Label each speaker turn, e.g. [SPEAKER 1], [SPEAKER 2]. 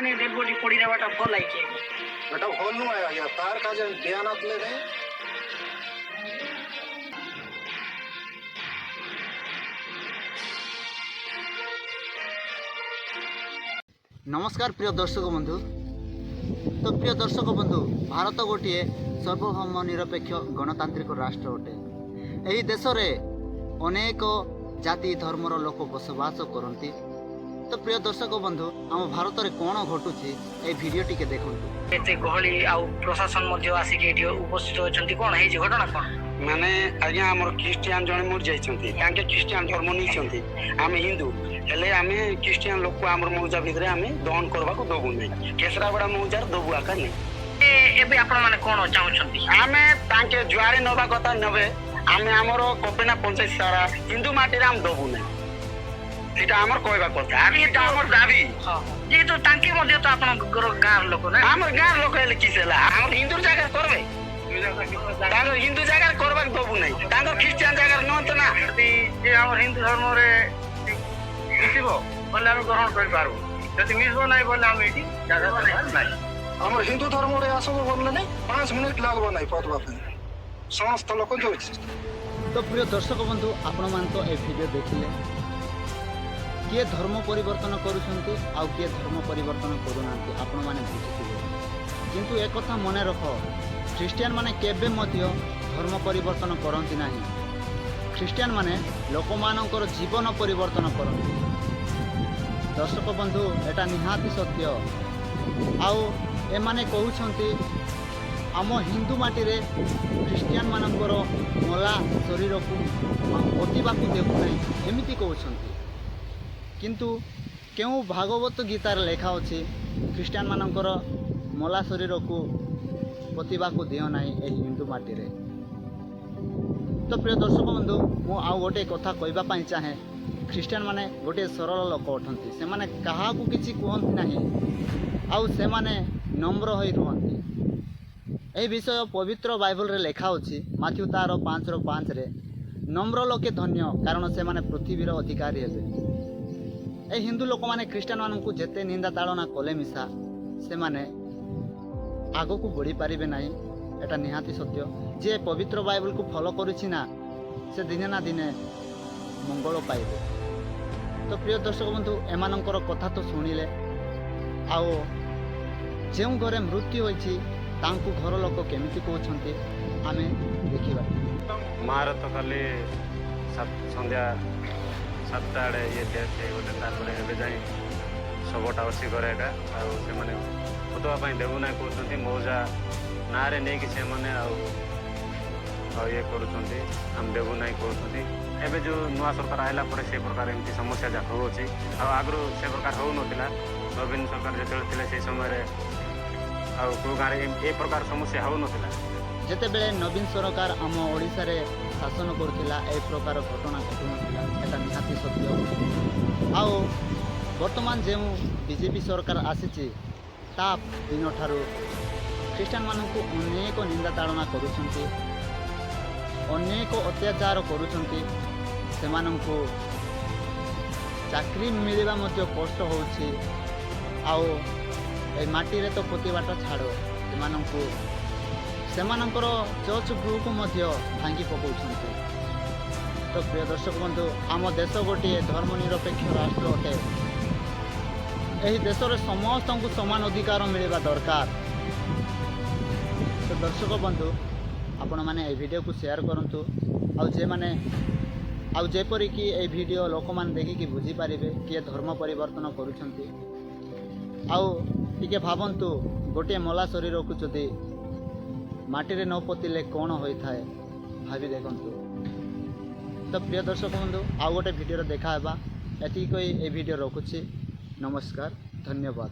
[SPEAKER 1] ଏଖାନେ dead body ପଡି ରହିବାଟା ଭଲ ହେଇଛି?
[SPEAKER 2] ଏଟା ଭଲ ନୁହେଁ ଆଜ୍ଞା। ତାର କାଜେ ବେଆନତ ଲେ ନେଇ।
[SPEAKER 3] ନମସ୍କାର ପ୍ରିୟ ଦର୍ଶକ ବନ୍ଧୁ। ତ ପ୍ରିୟ ଦର୍ଶକ ବନ୍ଧୁ, ଭାରତ ଗୋଟିଏ ସାର୍ବଭୌମ ନିରପେକ୍ଷ ଗଣତାନ୍ତ୍ରିକ ରାଷ୍ଟ୍ର ଅଟେ। ଏହି ଦେଶରେ ଅନେକ ଜାତି ଧର୍ମର ଲୋକ ବସବାସ କରନ୍ତି। ତ ପ୍ରିୟ ଦର୍ଶକ ବନ୍ଧୁ, ଆମ ଭାରତରେ କ'ଣ ଘଟୁଛି, ଏହି ଭିଡ଼ିଓ ଟିକେ ଦେଖନ୍ତୁ।
[SPEAKER 1] ଏତେ ଗହଳି ଆଉ ପ୍ରଶାସନ ମଧ୍ୟ ଆସିକି ଏଠି ଉପସ୍ଥିତ ଅଛନ୍ତି। କଣ ହେଇଛି, ଘଟଣା କଣ?
[SPEAKER 4] ମାନେ ଆଜ୍ଞା, ଆମର ଖ୍ରୀଷ୍ଟିଆନ ଜଣେ ମରି ଯାଇଛନ୍ତି। ତାଙ୍କେ ଖ୍ରୀଷ୍ଟିଆନ ଧର୍ମ ନେଇଛନ୍ତି, ଆମେ ହିନ୍ଦୁ। ହେଲେ ଆମେ ଖ୍ରୀଷ୍ଟିଆନ ଲୋକ ଆମର ମୌଜା ଭିତରେ ଆମେ ଦହନ କରିବାକୁ ଦବୁ ନାହିଁ। କେସରାଗଡ଼ା ମୌଜାର ଦବୁ ଆକା ନାହିଁ।
[SPEAKER 1] ଏବେ ଆପଣ ମାନେ କଣ ଚାହୁଁଛନ୍ତି?
[SPEAKER 4] ଆମେ ତାଙ୍କେ ଜୁଆରେ ନବା କଥା ନେବେ, ଆମେ ଆମର କପିନା ପଞ୍ଚାୟତ ସାରା ହିନ୍ଦୁ ମାଟିରେ ଆମେ ଦବୁ ନାହିଁ। ସେଇଟା ଆମର କହିବା କଥା, ଏଇଟା ଆମର ଦାବି।
[SPEAKER 1] ହଁ, ଯେହେତୁ ତାଙ୍କେ ମଧ୍ୟ ତ ଆପଣଙ୍କର ଗାଁର ଲୋକ ନା?
[SPEAKER 4] ଆମର ଗାଁର ଲୋକ ହେଲେ କିସ ହେଲା? ଆମର ହିନ୍ଦୁ ଜାଗାରେ କରିବେ, ତାଙ୍କର ହିନ୍ଦୁ ଜାଗାରେ କରିବାକୁ ଦବୁ ନାହିଁ। ତାଙ୍କର ଖ୍ରୀଷ୍ଟିଆନ ଜାଗାରେ ନିଅନ୍ତୁ ନା।
[SPEAKER 5] ଯଦି ଯେ ଆମର ହିନ୍ଦୁ ଧର୍ମରେ ମିଶିବ ବୋଲେ ଆମେ ଗ୍ରହଣ କରିପାରବୁ। ଯଦି ମିଶିବ ନାହିଁ ବୋଲେ ଆମେ ଏଠି ଜାଗା ଦେବାର ନାହିଁ।
[SPEAKER 2] ଆମର ହିନ୍ଦୁ ଧର୍ମରେ ଆସବ ବୋଲେ ନାଇଁ, 5 ମିନିଟ୍ ଲାଗବ ନାଇଁ ପଦବା ପାଇଁ। ସମସ୍ତ ଲୋକ ଯାଉଛି।
[SPEAKER 3] ତ ପ୍ରିୟ ଦର୍ଶକ ବନ୍ଧୁ, ଆପଣମାନେ ତ ଏ ଭିଡ଼ିଓ ଦେଖିଲେ, କିଏ ଧର୍ମ ପରିବର୍ତ୍ତନ କରୁଛନ୍ତି ଆଉ କିଏ ଧର୍ମ ପରିବର୍ତ୍ତନ କରୁନାହାନ୍ତି, ଆପଣମାନେ ବୁଝିଥିବେ। କିନ୍ତୁ ଏକଥା ମନେ ରଖ, ଖ୍ରୀଷ୍ଟିଆନ ମାନେ କେବେ ମଧ୍ୟ ଧର୍ମ ପରିବର୍ତ୍ତନ କରନ୍ତି ନାହିଁ। ଖ୍ରୀଷ୍ଟିଆନ ମାନେ ଲୋକମାନଙ୍କର ଜୀବନ ପରିବର୍ତ୍ତନ କରନ୍ତି। ଦର୍ଶକ ବନ୍ଧୁ, ଏଟା ନିହାତି ସତ୍ୟ। ଆଉ ଏମାନେ କହୁଛନ୍ତି, ଆମ ହିନ୍ଦୁ ମାଟିରେ ଖ୍ରୀଷ୍ଟିଆନ ମାନଙ୍କର ମଲା ଶରୀରକୁ ପୋତିବାକୁ ଦେବୁ ନାହିଁ, ଏମିତି କହୁଛନ୍ତି। କିନ୍ତୁ କେଉଁ ଭାଗବତ ଗୀତାରେ ଲେଖା ଅଛି ଖ୍ରୀଷ୍ଟିଆନ ମାନଙ୍କର ମଲା ଶରୀରକୁ ପୋତିବାକୁ ଦିଅ ନାହିଁ ଏହି ହିନ୍ଦୁ ମାଟିରେ? ତ ପ୍ରିୟ ଦର୍ଶକ ବନ୍ଧୁ, ମୁଁ ଆଉ ଗୋଟିଏ କଥା କହିବା ପାଇଁ ଚାହେଁ। ଖ୍ରୀଷ୍ଟିଆନ ମାନେ ଗୋଟିଏ ସରଳ ଲୋକ ଅଟନ୍ତି। ସେମାନେ କାହାକୁ କିଛି କୁହନ୍ତି ନାହିଁ ଆଉ ସେମାନେ ନମ୍ର ହୋଇ ରୁହନ୍ତି। ଏହି ବିଷୟ ପବିତ୍ର ବାଇବଲରେ ଲେଖା ଅଛି, ମାଥ୍ୟୁ ତାର 5ର 5ରେ, ନମ୍ର ଲୋକେ ଧନ୍ୟ, କାରଣ ସେମାନେ ପୃଥିବୀର ଅଧିକାରୀ ହେବେ। ଏହି ହିନ୍ଦୁ ଲୋକମାନେ ଖ୍ରୀଷ୍ଟିଆନମାନଙ୍କୁ ଯେତେ ନିନ୍ଦା ତାଡ଼ନା କଲେ ମିଶା ସେମାନେ ଆଗକୁ ବଢ଼ିପାରିବେ ନାହିଁ। ଏଟା ନିହାତି ସତ୍ୟ। ଯିଏ ପବିତ୍ର ବାଇବଲକୁ ଫଲୋ କରୁଛି ନା, ସେ ଦିନେ ନା ଦିନେ ମଙ୍ଗଳ ପାଇବ। ତ ପ୍ରିୟ ଦର୍ଶକ ବନ୍ଧୁ, ଏମାନଙ୍କର କଥା ତ ଶୁଣିଲେ। ଆଉ ଯେଉଁ ଘରେ ମୃତ୍ୟୁ ହୋଇଛି, ତାଙ୍କୁ ଘର ଲୋକ କେମିତି କହୁଛନ୍ତି, ଆମେ ଦେଖିବା।
[SPEAKER 6] ମାର ତ କାଲି ସନ୍ଧ୍ୟା 7ଟା ଆଡ଼େ ଇଏ ଡେଥ୍ ହେଇଗଲେ। ତାପରେ ଏବେ ଯାଇ ଶବଟା ଅଛି ଘରେ ଏକା। ଆଉ ସେମାନେ ପୋତିବା ପାଇଁ ଦେବୁ ନାହିଁ କହୁଛନ୍ତି। ମଉଜା ନାଁରେ ନେଇକି ସେମାନେ ଆଉ ଆଉ ଇଏ କରୁଛନ୍ତି, ଆମେ ଦେବୁ ନାହିଁ କହୁଛନ୍ତି। ଏବେ ଯେଉଁ ନୂଆ ସରକାର ଆଇଲା ପରେ ସେ ପ୍ରକାର ଏମିତି ସମସ୍ୟା ଯାକ ହେଉଅଛି। ଆଉ ଆଗରୁ ସେ ପ୍ରକାର ହେଉନଥିଲା। ନବୀନ ସରକାର ଯେତେବେଳେ ଥିଲେ, ସେଇ ସମୟରେ ଆଉ କେଉଁ ଗାଁରେ ଏ ପ୍ରକାର ସମସ୍ୟା ହେଉନଥିଲା।
[SPEAKER 3] ଯେତେବେଳେ ନବୀନ ସରକାର ଆମ ଓଡ଼ିଶାରେ ଶାସନ କରୁଥିଲା, ଏ ପ୍ରକାର ଘଟଣା ଘଟୁନଥିଲା। ଏଟା ନିହାତି ସତ୍ୟ। ଆଉ ବର୍ତ୍ତମାନ ଯେଉଁ ବିଜେପି ସରକାର ଆସିଛି, ତା ଦିନଠାରୁ ଖ୍ରୀଷ୍ଟିଆନମାନଙ୍କୁ ଅନେକ ନିନ୍ଦା ତାଡ଼ନା କରୁଛନ୍ତି, ଅନେକ ଅତ୍ୟାଚାର କରୁଛନ୍ତି। ସେମାନଙ୍କୁ ଚାକିରି ମିଳିବା ମଧ୍ୟ କଷ୍ଟ ହେଉଛି। ଆଉ ଏ ମାଟିରେ ତ ପୋତିବାଟା ଛାଡ଼, ସେମାନଙ୍କୁ ସେମାନଙ୍କର ଚର୍ଚ୍ଚ ଗୃହକୁ ମଧ୍ୟ ଭାଙ୍ଗି ପକାଉଛନ୍ତି। ତ ପ୍ରିୟ ଦର୍ଶକ ବନ୍ଧୁ, ଆମ ଦେଶ ଗୋଟିଏ ଧର୍ମ ନିରପେକ୍ଷ ରାଷ୍ଟ୍ର ଅଟେ। ଏହି ଦେଶରେ ସମସ୍ତଙ୍କୁ ସମାନ ଅଧିକାର ମିଳିବା ଦରକାର। ତ ଦର୍ଶକ ବନ୍ଧୁ, ଆପଣମାନେ ଏହି ଭିଡ଼ିଓକୁ ସେୟାର କରନ୍ତୁ ଆଉ ଯେମାନେ ଆଉ ଯେପରିକି ଏହି ଭିଡ଼ିଓ ଲୋକମାନେ ଦେଖିକି ବୁଝିପାରିବେ କିଏ ଧର୍ମ ପରିବର୍ତ୍ତନ କରୁଛନ୍ତି। ଆଉ ଟିକେ ଭାବନ୍ତୁ, ଗୋଟିଏ ମଲା ଶରୀରକୁ ଯଦି ମାଟିରେ ନ ପୋତିଲେ କ'ଣ ହୋଇଥାଏ, ଭାବି ଦେଖନ୍ତୁ। ତ ପ୍ରିୟ ଦର୍ଶକ ବନ୍ଧୁ, ଆଉ ଗୋଟେ ଭିଡ଼ିଓରେ ଦେଖା ହେବା, ଏତିକି କହି ଏ ଭିଡ଼ିଓ ରଖୁଛି। ନମସ୍କାର, ଧନ୍ୟବାଦ।